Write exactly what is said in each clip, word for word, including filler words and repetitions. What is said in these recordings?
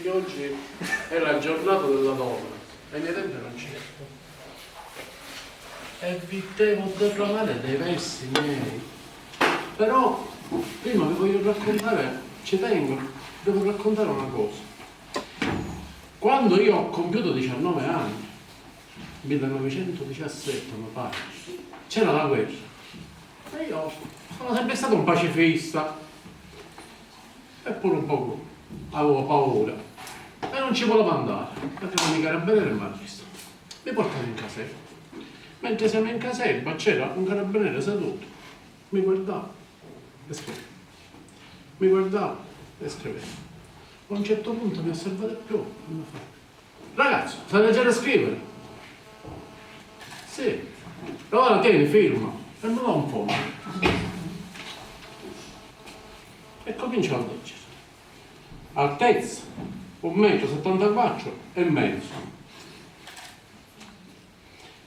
Oggi è la giornata della donna e nei tempi non c'era. E vi devo declamare dei versi miei. Però prima vi voglio raccontare, ci tengo, devo raccontare una cosa. Quando io ho compiuto diciannove anni, millenovecentodiciassette mi pare, c'era la guerra. E io sono sempre stato un pacifista. Eppure un poco avevo paura e non ci volevo andare, perché i carabinieri mi hanno arrestato. Mi portano in caserma. Mentre siamo in caserma c'era un carabiniere seduto, mi guardava e scriveva, mi guardava e scriveva. A un certo punto mi ha osservato più e mi fa: "Ragazzo, sai leggere e scrivere?" "Sì." "Allora tieni, firma." E mi dà un foglio. E comincia a leggere. Altezza, un metro settantaquattro e mezzo.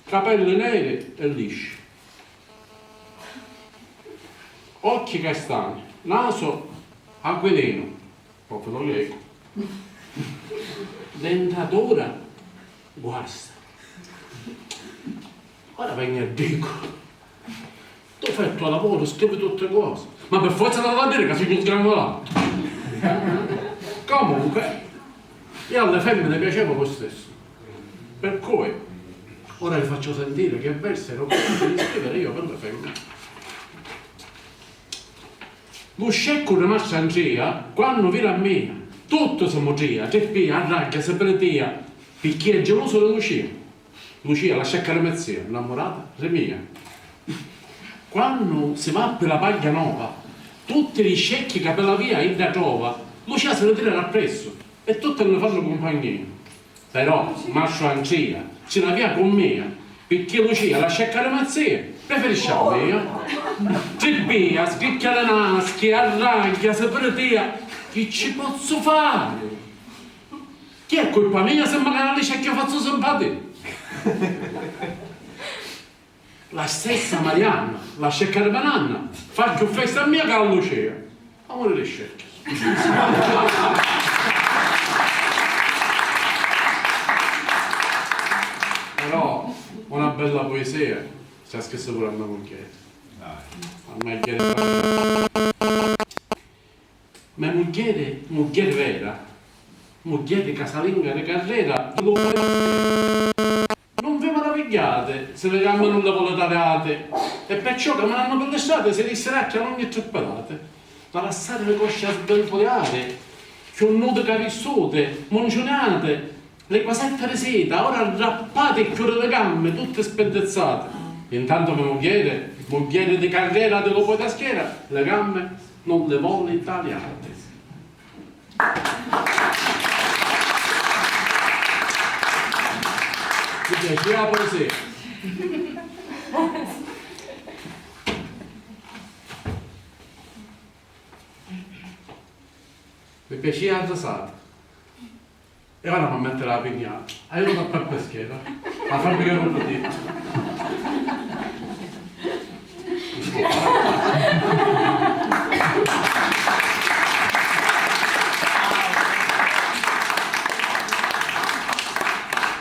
Capelli neri e lisci. Occhi castani, naso aquilinu, proprio lo leggo. Dentatura guasta. Ora vegnu e dicu, tu fai il tuo lavoro, scrivi tutte cose, ma per forza ti devo dire che sono sgranfolato. Comunque, io alle femmine piacevo lo stesso, per cui ora vi faccio sentire che versi ero capace di scrivere io per le femmine. Lu sceccu rimase a ntria, quannu vira a mia, tuttu si mutria, trippia, arragghia, si piritia, picchì è gelusu di Lucia. Lucia, la scecca di me zia, nnamurata di mia. Quannu si va pi la pagghia nova, tutti li scecchi ca pi la via idda trova, Lucia si li tira d'appressu e tutti li fannu cumpagnia. Però, mastru Antria, ci l'avia cu mia, picchì Lucia, la scecca di me zia, preferisci a mia. Trippia, sgricchia li naschi, arragghia, si piritia, chi ci pozzu fari? Chi è culpa mia se magari a li scecchi io fazzu simpatia? La stessa Marianna, la scecca di me nanna, fa cchiù festa a mia ca a Lucia. Amore di scecchi. Però una bella poesia ci ha scritto pure a me mugghieri. A me mugghieri. Me mugghieri, mugghieri vera, mugghieri casalinga di carrera, di lu paese. Non vi maravigghiate se li gammi non li voli taliati, e perciò caminannu pi li strati si distiracchia ad ogni trippilati. La lassati li cosci a sbirbuliari, cchiù nudi ca vistuti, munciunati, li quasetta di sita, ora arrappati cchiù di li gammi, tutti spiddizzati. Intantu me mugghieri, mugghieri di carrera di lu poetaschiera, li gammi non li voli taliati. Mi piacia la poesia. Mi piacia la risata. E ora mi mettere la pignata. Ah, io non ho per peschiera. La fabbrica competitiva.